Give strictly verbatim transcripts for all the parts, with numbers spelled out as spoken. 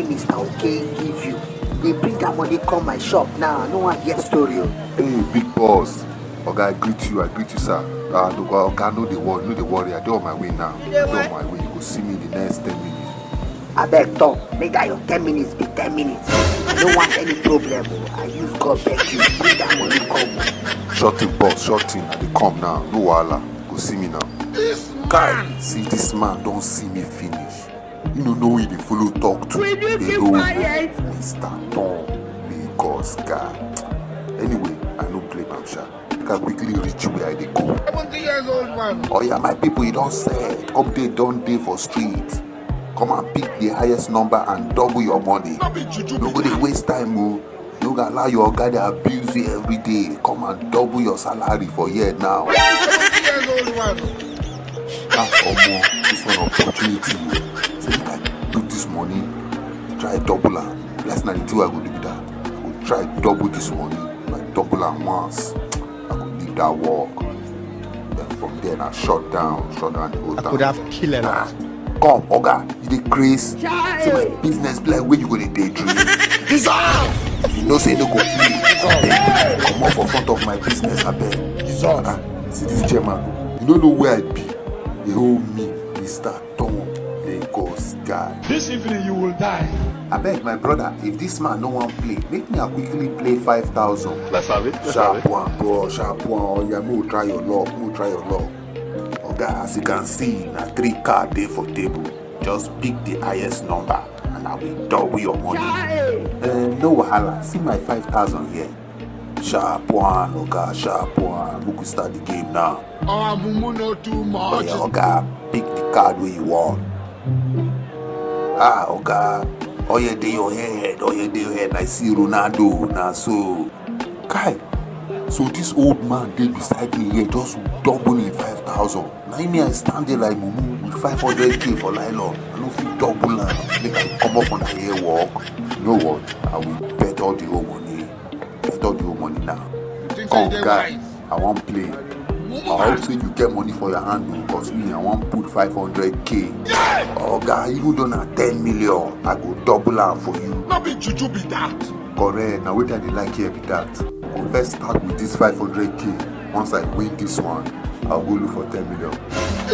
Mister Okay give you. They bring that money come my shop now. I no wan hear story o. Hey, big boss. Oga, I greet you, I greet you, sir. Ah, no, oga, no dey worry, no dey worry. I dey on my way now. I dey on my way. You go see me in the next ten minutes. Abeg, Tom, make that your ten minutes be ten minutes. I no want any problem o. I use God beg you. Bring that money come o. Sure thing, boss, sure thing. I dey come now. No wahala. Go see me now. Guy, see this man don see me finish. You no know who he dey follow talk to. Will you keep quiet? Mister Tom, Lagos guy. Anyway, I no blame am sha. Make I quickly reach where I dey go. Seventy years old man. Oh yeah, my people, e don set. Update don dey for street. Come and pick the highest number and double your money. No be juju. No go dey waste time o. No go allow your oga dey abuse you every day. Come and double your salary for here now. Seventy years old man. Ah, omo, this one opportunity o. Say make I put this money, try double am. That's na the thing I go do be that. I go try double this money. If I double am once, I go leave that work. Then from there na shut down, shut down the whole town. I could have killed a lot. Ah, come, oga, you dey craze? Say my business be like wey you go dey daydream. If you know say you no go pay, then comot for front of my business, abeg. Ah, see this chairman, you no know where I be. They hold me, Mister Tom, Lagos guy. This evening you will die. Abeg, my brother, if this man no wan play, make me I quickly play five thousand. Let's have it. Let's have it. Sharp one, bro, sharp one. Oh yeah, make we try your luck, make we try your luck. Oga, as you can see, na three card dey for table. Just pick the highest number and I will double your money. Eh, no wahala. See my five thousand here. Sharp one, oga, sharp one. Make we start the game now. Our mumu no too much. Oya, oga, pick the card wey you want. Ah, oga, oya dey your head, oya dey your head. I see Ronaldo, na so. Kai, so this old man dey beside me here, just double him five thousand. Na him me I stand there like mumu with five hundred K for nylon. I no fit double am. Make I comot for na here work. You know what? I will bet all the whole money. Bet all the whole money now. Come, guy, I wan play. I hope say you get money for your hand o, cause me, I wan put five hundred K. Oga, even though na ten million, I go double am for you. No be juju be that. Correct, na wetin I dey like here be that. We go first start with this five hundred K. Once I win this one, I'll go look for ten million.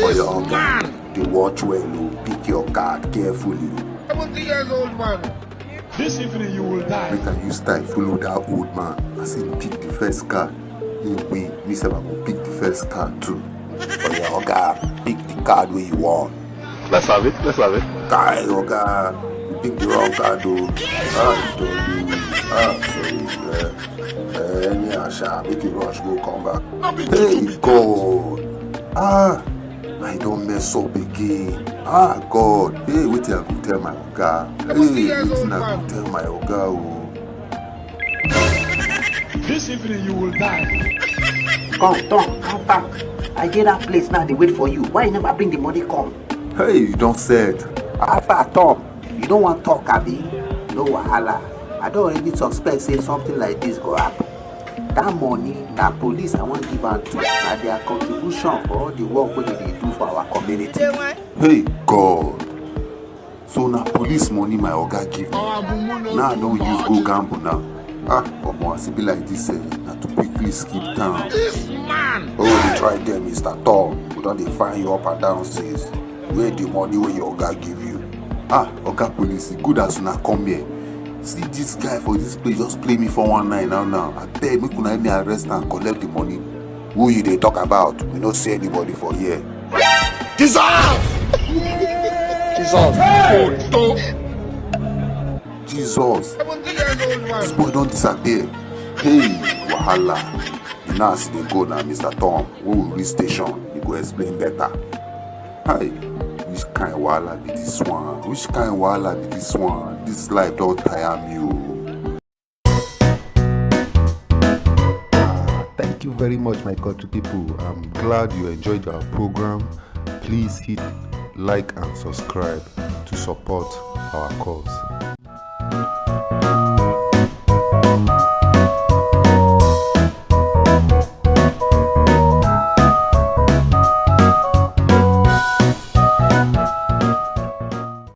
Oya, oga, dey watch well o, pick your card carefully. Seventy years old man. This evening you will die. Make I use style follow that old man as he pick the first card. He win, me sef I go pick the first card too. Oya, oga, pick the card wey you want. Let's have it, let's have it. Kai, oga, you pick the wrong card o. Ah, you don lose. Ah, sorry. Eh, eh, anyhow sha, make you rush go come back. Hey, God. Ah, I don mess up again. Ah, God. Hey, wetin I go tell my oga? Hey, wetin I go tell my oga o? This evening you will die. Come, Tom, how far? I dey that place now, dey wait for you. Why you never bring the money come? Hey, you don set. How far, Tom? You no wan talk, abi? No wahala. I don already suspect say something like this go happen. That money, na police I wan give am to. Na their contribution for all the work wey dem dey do for our community. Hey, God. So na police money my oga give me. Now I don use go gamble now. Ah, omo, as e be like this, eh, na to quickly skip town. This man! Oh, dey try there, Mister Tom. We don dey find you up and down since. Where the money wey your oga give you? Ah, oga police, e good as una come here. See this guy for this place just play me four one nine now now. Abeg, make una help me arrest am, collect the money. Who you dey talk about? We no see anybody for here. Jesus! Jesus! Jesus! This boy don disappear. Hey, wahala. You know as e dey go na, Mister Tom. When we reach station, you go explain better. Hi, which kind wahala be this one? Which kind wahala be this one? This life don tire me o. Thank you very much, my country people. I'm glad you enjoyed our program. Please hit like and subscribe to support our cause.